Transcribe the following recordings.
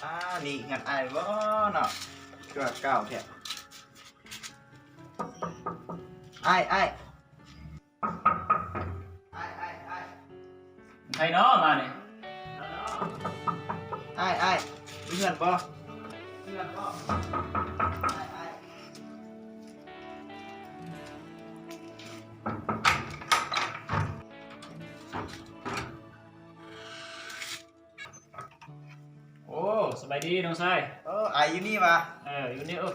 ອ້າ ນີ້ເຮືອນອ້າຍບໍ່ເນາະ? ຄືວ່າເກົ່າແທ້. ອ້າຍ ອ້າຍ ອ້າຍ ອ້າຍ ອ້າຍ ໃຜເນາະມານີ້? ອ້າຍ ອ້າຍ ມີເຮືອນບໍ່? ເຮືອນບໍ່? ອ້າຍ ອ້າຍ ໂອ້ ສະບາຍດີນ້ອງຊາຍ. ເອີ ອ້າຍຢູ່ນີ້ຫວາ? ເອີ ຢູ່ນີ້. ເອີ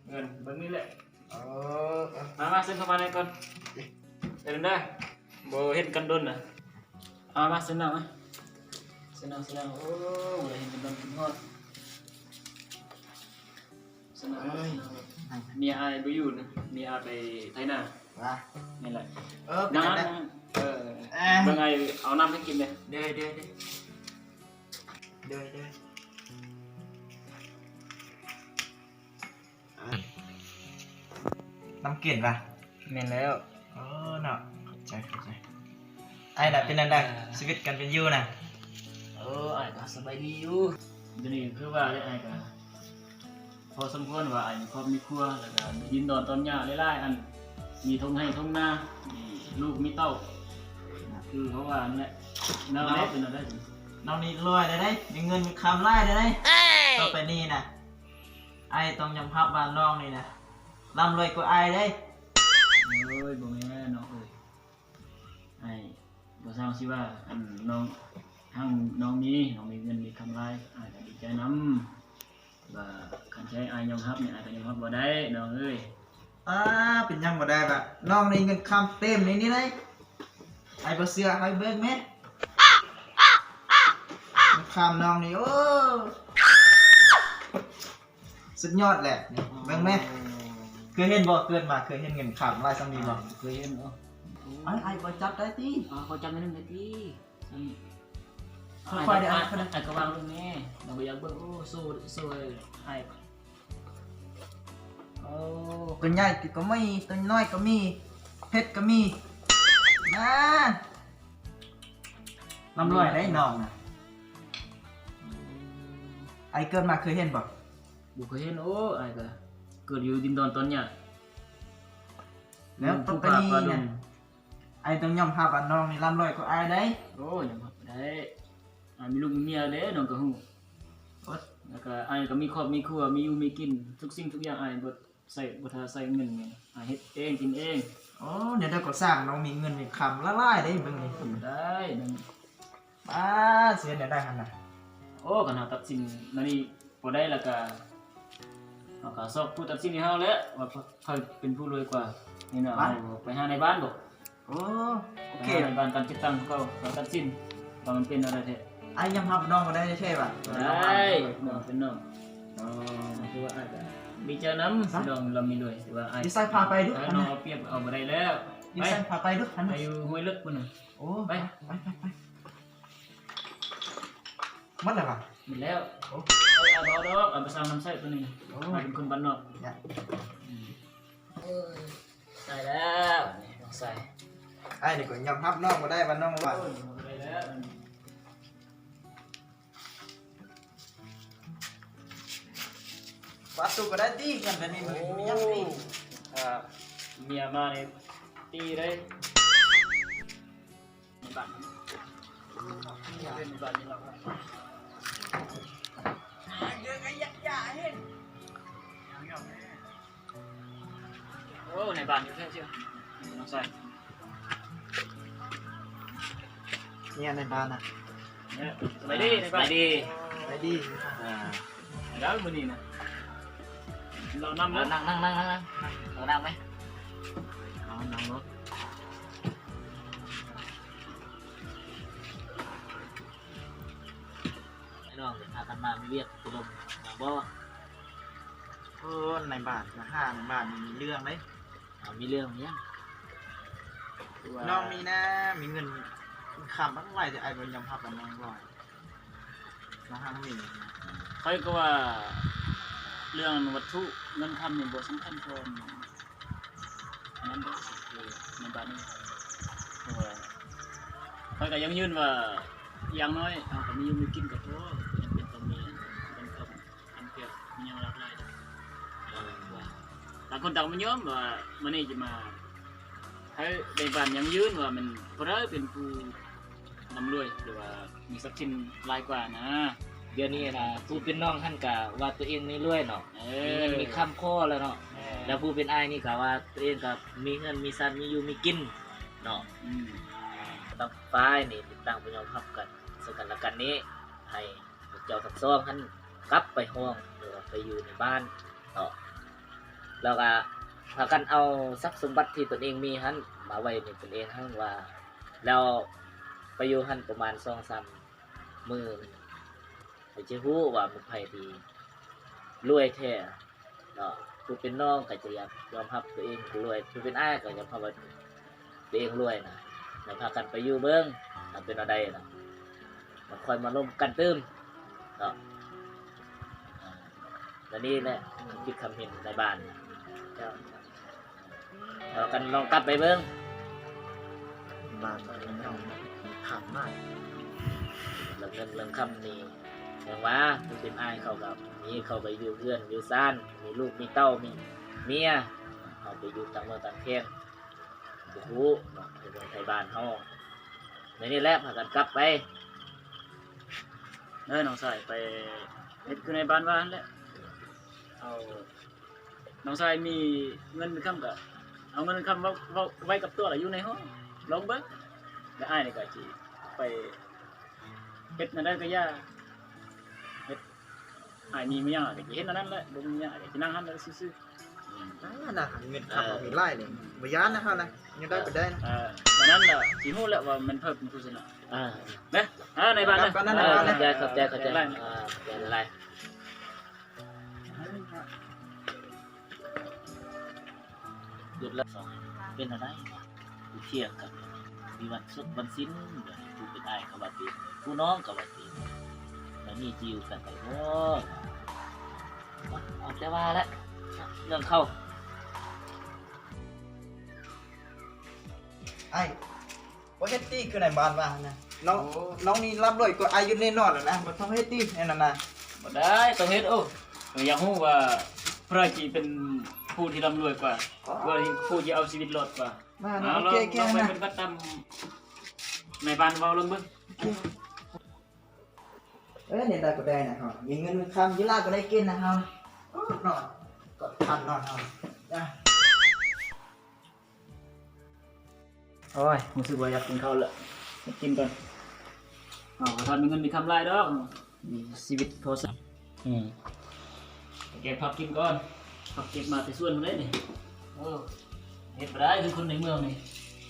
ເງິນເບິ່ງນີ້ແຫຼະ. ເອີ ມາ ມາ ເຊີນເຂົ້າມາໃນກ່ອນ. ເຊີນເດີ ບໍ່ເຫັນກັນດົນນະ. ເອົາມາ ເຊີນນັ່ງມາ ເຊີນນັ່ງ ເຊີນນັ່ງ. ໂອ້ ບໍ່ໄດ້ເຫັນກັນດົນ ຄິດຮອດ. ເຊີນນັ່ງ ເອີຍ ເຊີນນັ່ງ. ເມຍອ້າຍບໍ່ຢູ່ນະ ເມຍອ້າຍໄປໄຖນາ. ວ່າ ນີ້ແຫຼະ. ເອີ ເປັນຈັ່ງໃດ? ເອີ ເບິ່ງອ້າຍເອົານ້ຳໃຫ້ກິນເດີ. ເດີ ເດີ ເດີ ເດີ ເດີ. ນ້ຳເຢັນຫວາ? ແມ່ນແລ້ວ. ເອີເນາະ ຂອບໃຈ ຂອບໃຈ. ອ້າຍລະເປັນແນວໃດ ເອີ ຊີວິດການເປັນຢູ່ນະ? ໂອ້ ອ້າຍກະສະບາຍດີຢູ່. ດຽວນີ້ຄືວ່າແຫຼະ ອ້າຍກະພໍສົມຄວນວ່າອ້າຍມີຄອບມີຄົວ ແລ້ວກະດິນດອນຕອນຫຍ້າຫຼາຍໆ ອັນ ມີທົ່ງໄຮ່ທົ່ງນາ ມີລູກມີເຕົ້າ ຄືເຂົາວ່ານັ້ນແຫຼະ. ນ້ອງເປັນແນວໃດ? ນ້ອງນີ້ລວຍແລ້ວເດ້ ມີເງິນມີຄຳຫຼາຍແລ້ວເດ້. ຕໍ່ໄປນີ້ນະ ອ້າຍຕ້ອງຍອມຮັບວ່ານ້ອງນີ້ນະ ລ່ຳລວຍກວ່າອ້າຍເດ້. ໂອ້ຍ ບໍ່ແມ່ນນ້ອງເອີຍ ອ້າຍບໍ່ຊ່າງຊິວ່າ ອັນ ນ້ອງ ທັງນ້ອງມີ ນ້ອງມີເງິນມີຄຳຫຼາຍ ອ້າຍກະດີໃຈນຳ. ວ່າຄັນຊິໃຫ້ອ້າຍຍອມຮັບນີ້ ອ້າຍກະຍອມຮັບບໍ່ໄດ້ນ້ອງເອີຍ. ອ້າ ເປັນຫຍັງບໍ່ໄດ້ບາດ ນ້ອງນີ້ເງິນຄຳເຕັມໃນນີ້ເດ້. ອ້າຍບໍ່ເຊື່ອ ໃຫ້ເບິ່ງແມະ ເງິນຄຳນ້ອງນີ້ ໂອ້ ສຸດຍອດແຫຼະ. ນີ້ເບິ່ງແມະ ເຄີຍເຫັນບໍ່? ເກີດມາເຄີຍເຫັນເງິນຄຳຫຼາຍສ່ຳນີ້ບໍ່? ບໍ່ເຄີຍເຫັນ. ເອີ ອ້າຍ ອ້າຍບໍ່ຈັບໄດ້ຕິ? ຂໍຈັບໜ້ອຍໜຶ່ງໄດ້ຕິ? ຄ່ອຍໆເດີ ອ້າຍ ອ້າຍກະວາງລົງແນ່ ນ້ອງກະຢາກເບິ່ງ. ໂອ້ ໂຊ ໂຊ ອ້າຍ ໂອ້ ໂຕໃຫຍ່ກະມີ ໂຕນ້ອຍກະມີ ເພັດກະມີນະ. ລ່ຳລວຍໄດ໋ນ້ອງນະ. ອ້າຍເກີດມາເຄີຍເຫັນບໍ່? ບໍ່ເຄີຍເຫັນ. ໂອ້ ອ້າຍກະເກີດຢູ່ດິນດອນຕອນຫຍ້າ ແລ້ວຕໍ່ໄປນີ້ນະ ອ້າຍຕ້ອງຍອມຮັບວ່ານ້ອງນີ້ລ່ຳລວຍກວ່າອ້າຍໄດ໋. ໂອ້ ຍອມຮັບໄດ້ ອ້າຍມີລູກມີເມຍເດ້ ນ້ອງກະຮູ້. ແລ້ວກະອ້າຍກະມີຄອບມີຄົວ ມີຢູ່ມີກິນ ທຸກສິ່ງທຸກຢ່າງອ້າຍບໍ່ໃຊ້ ບໍ່ຖ້າໃຊ້ເງິນນີ້ ອ້າຍເຮັດເອງກິນເອງ. ໂອ້ ແນວໃດກະຊ່າງ ນ້ອງມີເງິນມີຄຳຫຼາຍໆເດ້ ເບິ່ງນີ້. ໄດ້ ປ້າ ຊິເຮັດແນວໃດຫັ້ນນະ? ໂອ້ ຄັນເຮົາຕັດສິນແນວນີ້ບໍ່ໄດ້ແລ້ວກະ ເຮົາກະຊອກຜູ້ຕັດສິນໃຫ້ເຮົາແຫຼະ ວ່າໃຜເປັນຜູ້ລວຍກວ່າ. ນີ້ນະ ເຮົາໄປຫານາຍບ້ານບໍ? ໂອ້ ໂອເຄ ນາຍບ້ານການຈັດຕັ້ງເຂົາ ເຂົາຕັດສິນວ່າມັນເປັນແນວໃດແທ້. ອ້າຍຍອມຮັບນ້ອງບໍ່ໄດ້ແທ້ຫວາ? ໄດ້ ນ້ອງເປັນນ້ອງ. ອໍ ຄືວ່າອ້າຍກະດີໃຈນຳ ນ້ອງລ່ຳມີລວຍ ຄືວ່າອ້າຍ ຢູ່ໃສພາໄປດຸ ນ້ອງເອົາປຽບເອົາບໍ່ໄດ້ແລ້ວ. ຢູ່ໃສພາໄປດຸ ໄປຢູ່ຫ້ວຍເລິກພຸ້ນນະ. ໂອ້ ໄປ ໄປ ໄປ ໄປ. ໝົດແລ້ວຫວາ? ໝົດແລ້ວ. ໂອ້ ເອົາ ເອົາດອກ ເອົາໄປສ້າງນ້ຳໃຊ້ຕົວນີ້. ໂອ້ ເຮົາເປັນຄົນບ້ານນອກ. ຕາຍແລ້ວ ນ້ອງຊາຍ. ອ້າຍນີ້ກະຍອມຮັບນ້ອງບໍ່ໄດ້ວ່ານ້ອງວ່າ. ໂອ້ຍ ບໍ່ໄດ້ແລ້ວ. ປາຕູກະໄດ້ຕິ ເຮືອນແບບນີ້ມັນມີຫຍັງຕິ? ຖ້າເມຍມານີ້ຕີເດ້. ໃນບ້ານ ໃນບ້ານນີ້ລະ. ໂອ້ ໃນບ້ານຢູ່ແທ້ໆ ນ້ອງຊາຍ. ເມຍໃນບ້ານນະ. ສະບາຍດີ ສະບາຍດີ ສະບາຍດີ. ອ່າ ແລ້ວມື້ນີ້ນະ ເຮົານຳ ເອົານັ່ງ ນັ່ງ ນັ່ງ ນັ່ງ ເອົານັ່ງໄປ ເອົານັ່ງລົດ. ນ້ອງພາກັນມາ ມີວຽກ ມາບໍ່? ໂອ້ ໃນບ້ານ ມາຫາໃນບ້ານມີເລື່ອງເດ້. ເອົາ ມີເລື່ອງຫຍັງ? ຄືວ່ານ້ອງມີນະ ມີເງິນຄຳບັກຫຼາຍ ແຕ່ອ້າຍບໍ່ຍອມຮັບນຳນ້ອງຫຼາຍ. ມາຫາເຮົານີ້ ຂ້ອຍກະວ່າເລື່ອງວັດຖຸເງິນຄຳນີ້ບໍ່ສຳຄັນເທົ່າ ອັນນັ້ນເດ້ ໃນບາດນີ້ ເພາະວ່າຂ້ອຍກະຢັ້ງຢືນວ່າ ຢ່າງໜ້ອຍເຮົາກະມີຢູ່ມີກິນກະພໍ ບໍ່ຈຳເປັນຕ້ອງມີເງິນຄ ຍອມຮັບຫຼາຍເດີ ເອີ ວ່າຕ່າງຄົນຕ່າງບໍ່ຍອມ ວ່າມື້ນີ້ຈະມາໃຫ້ໄດ້ບ້ານຢັ້ງຢືນວ່າແມ່ນຜູ້ໃດເປັນຜູ້ ຮ່ຳລວຍ ຫຼືວ່າມີຊັບສິນຫຼາຍກວ່ານະ. ດຽວນີ້ນະ ຜູ້ເປັນນ້ອງຫັ້ນກະວ່າຕົວເອງນີ້ລວຍເນາະ ເອີ ມີເງິນມີຄຳພໍແລ້ວເນາະ ເອີ ແລ້ວຜູ້ເປັນອ້າຍນີ້ກະວ່າຕົວເອງກະມີເຮືອນມີຊານ ມີຢູ່ມີກິນເນາະ ອືມ ຕ່າງຝ່າຍນີ້ຕ່າງບໍ່ຍອມຮັບກັນ ເຊິ່ງກັນແລະກັນນີ້ ໃຫ້ພວກເຈົ້າທັງສອງຫັ້ນກັບໄປຫ້ອງ ຫຼືວ່າໄປຢູ່ໃນບ້ານເນາະ ແລ້ວກະພາກັນເອົາຊັບສົມບັດທີ່ຕົນເອງມີຫັ້ນມາໄວ້ໃນຕົນເອງຫັ້ນວ່າ ແລ້ວໄປຢູ່ຫັ້ນປະມານສອງສາມມື້ ຂ້ອຍຈະຮູ້ວ່າມີໃຜທີ່ລວຍແທ້ເນາະ. ຜູ້ເປັນນ້ອງກໍຈະຢາກຍອມຮັບຕົວເອງລວຍ ຜູ້ເປັນອ້າຍກໍຍອມຮັບວ່າຕົວເອງລວຍນະ ແລ້ວພາກັນໄປຢູ່ເບິ່ງ ຖ້າເປັນແນວໃດນະ ແລ້ວຄ່ອຍມາລົມກັນຕື່ມເນາະ. ແລ້ວນີ້ແຫຼະຄຳຄິດຄຳເຫັນໃນບ້ານ ເຈົ້າ. ເຮົາກັນລອງກັບໄປເບິ່ງ ບ້ານເຮົາມີຄຳມາກ ເລື່ອງເງິນເລື່ອງຄຳນີ້ ເຖິງວ່າຜູ້ເປັນອ້າຍເຂົາກໍມີ ເຂົາກໍຢູ່ເຮືອນຢູ່ຊານ ມີລູກມີເຕົ້າ ມີເມຍ ເຮົາໄປຢູ່ຕ່າງເມືອງຕ່າງແຂວງ ບໍ່ຮູ້ເນາະ ໄທເມືອງໄທບ້ານເຮົາ ໃນນີ້ແຫຼະ ພາກັນກັບໄປ ເອີ ນ້ອງຊາຍ ໄປເຮັດຄືໃນບ້ານວ່າຫັ້ນແຫຼະ ເອົາ ນ້ອງຊາຍມີເງິນມີຄຳກໍເອົາເງິນຄຳເອົາໄວ້ກັບຕົວ ແລ້ວຢູ່ໃນຫ້ອງລອງເບິ່ງ ແລ້ວອ້າຍນີ້ກໍຊິໄປເຮັດແນວໃດກໍຢ່າເຮັດ ອ້າຍມີຫຍັງກໍຊິເຮັດແນວນັ້ນແຫຼະ ບໍ່ມີຫຍັງກໍຊິນັ່ງຫັ້ນແຫຼະຊື່ໆ. ອືມ ອ່າ ນະ ເງິນຄຳເຮົາມີຫຼາຍເດ້ ບໍ່ຢ້ານນະເຮົານະ ຍັງໄດ້ບໍ່ໄດ້ນະ ເອີ ອັນນັ້ນລະຊິຮູ້ແຫຼະວ່າແມ່ນໃຜເປັນຜູ້ຊະນະ ອ່າ ນະ ອ່າ ໃນບ້ານນະ ຂອບໃຈ ຂອບໃຈ ຂອບໃຈ ອ່າ ຂອບໃຈຫຼາຍ. ຢຸດລະ ເປັນແນວໃດວະ ຜູ້ຖຽງກັນ ມີວັນສຸກວັນສິນ ຜູ້ເປັນອ້າຍກໍວ່າຕີ ຜູ້ນ້ອງກໍວ່າຕີ ແນວນີ້ຊິຢູ່ກັນໄດ້ບໍ່ ເອົາແຕ່ວ່າແຫຼະ ເລື່ອງເຂົາ. ອ້າຍ ບໍ່ເຮັດຕິ ຄືໃນບ້ານວ່າຫັ້ນນະ ນ້ອງ ໂອ້ ນ້ອງນີ້ລ່ຳລວຍກວ່າອ້າຍຢູ່ແນ່ນອນແລ້ວນະ ບໍ່ຕ້ອງເຮັດຕິ ແນວນັ້ນນະ ບໍ່ໄດ້ ຕ້ອງເຮັດ. ໂອ້ ຢາກຮູ້ວ່າໃຜຊິເປັນຜູ້ທີ່ລ່ຳລວຍກວ່າ ໂອ້ ຜູ້ທີ່ເອົາຊີວິດລອດກວ່າ ວ່າ ເອົາ ໂອເຄ ໂອເຄ ລອງໄປ ນະ ປະຕິບັດຕາມໃນບ້ານເວົ້າລອງເບິ່ງ ໂອເຄ. ເອີ ແນວໃດກໍໄດ້ນະເຮົາ ມີເງິນມີຄຳ ຢູ່ລາວກໍໄດ້ກິນນະເຮົາ ໂອ້ ນອນກໍທັນນອນເຮົາ ໂອ້ຍ ຮູ້ສຶກວ່າຢາກກິນເຂົ້າແລ້ວ ກິນກ່ອນ ເຮົາກໍທັນມີເງິນມີຄຳຫຼາຍດອກ ມີຊີວິດພໍໃຊ້ ອືມ ແກະຜັກກິນກ່ອນ ຜັກເກັບມາແຕ່ສວນພຸ້ນເດ້ນີ້ ໂອ້ ເຮັດບໍ່ໄດ້ຄືຄົນໃນເມືອງນີ້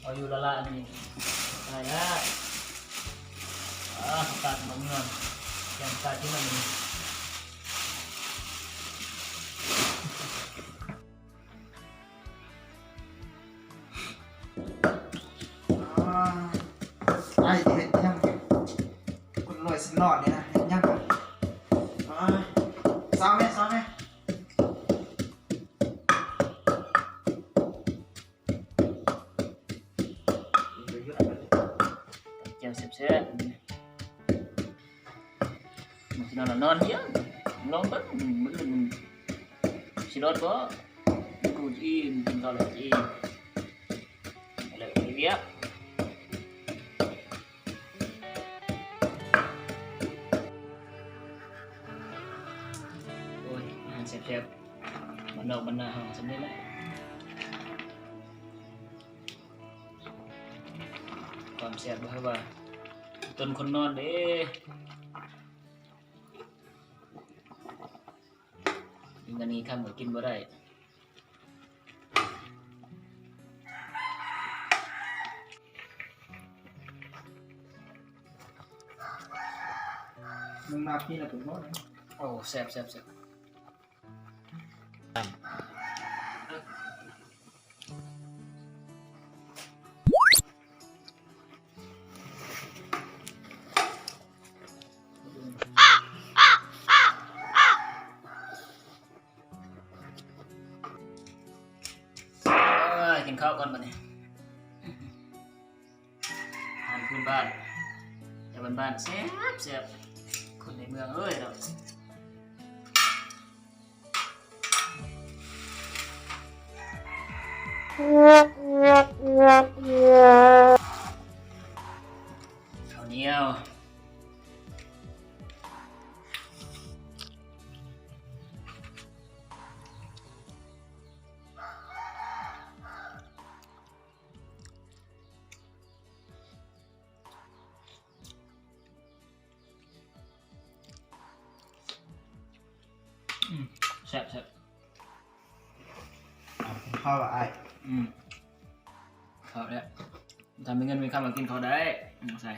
ເອົາຢູ່ລະລະນີ້ ຕາຍແລ້ວ ອາ ອາກາດບໍ່ເມືອງ ແກງປາກິນອັນນີ້. ອ້າຍ ອ້າຍເຮັດຫຍັງ? ຄົນລວຍຊິນອນນີ້ນະ ເຮັດຫຍັງ? ອ້າຍ ຊາວແມ້ ຊາວແມ້. ແຈ່ວແຊບໆ ມັນຊິນອນລະນອນເດ ລອງເບິ່ງ ມື້ອື່ນຊິລອດບໍ່? ກູອີ່ມ ກິນເຂົ້າແລ້ວອີ່ມ ແລ້ວໄປວຽກ. ໂອ້ຍ ອາຫານແຊບໆ ບ້ານນອກບ້ານນາເຮົາສ່ຳນີ້ແຫຼະ ຄວາມແຊບບໍ່ເທົ່າວ່າຕົ້ນຄົນນອນເດ້ ກິນອັນນີ້ຄ່ຳກໍກິນບໍ່ໄດ້ ມຶງມາກິນລະເປັນບໍ່? ໂອ້ ແຊບໆໆ. ເອີ ກິນເຂົ້າກ່ອນບັດນີ້. ອາຫານພື້ນບ້ານ ແຕ່ບ້ານໆ ແຊບໆ ຄົນໃນເມືອງເອີຍເນາະ. ເຂົ້າໜຽວ. ອືມ ແຊບໆ. ເອົາ ກິນເຂົ້າລະອ້າຍ. ອືມ ເຂົ້າແລ້ວ. ຖ້າມີເງິນມີຄຳກໍກິນເຂົ້າໄດ້. ອືມ ໃສ່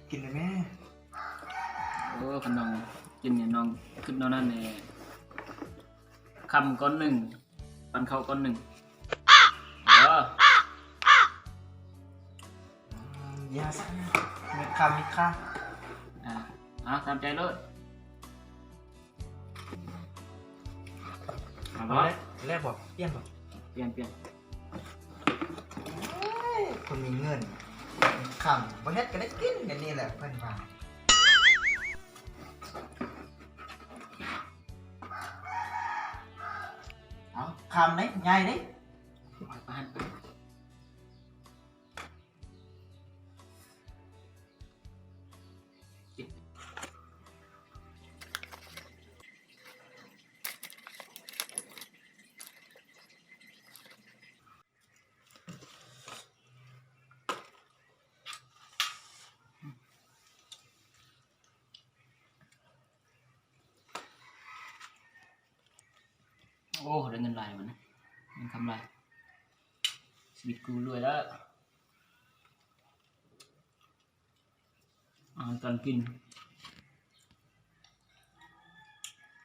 ກິນໄດ້ແມ່. ໂອ້ ຄັນນ້ອງກິນນີ້ ນ້ອງຄິດແນວນັ້ນແດ່. ຄຳກ້ອນໜຶ່ງ ປັນເຂົ້າກ້ອນໜຶ່ງ. ເອີ ຢ່າຊະ ມີຄຳ ມີຄຳ. ອ່າ ເອົາ ຕາມໃຈໂລດ. ເອົາບໍ່? ແລ້ວບໍ່? ປ່ຽນບໍ່? ປ່ຽນ ປ່ຽນ. ເອີຍ ຄົນມີເງິນ ມີຄຳ ບໍ່ເຮັດກໍໄດ້ກິນ ແນວນີ້ແຫຼະເພິ່ນວ່າ. ເອົາ ຄຳເດ້ ໃຫຍ່ເດ້. ໂອ້ ໄດ້ເງິນຫຼາຍບັດນີ້ ເງິນຄຳຫຼາຍ ຊີວິດກູລວຍແລ້ວ. ອາຫານການກິນ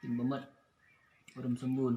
ກິນບໍ່ໝົດ ບໍ່ອຸດົມສົມບູນ.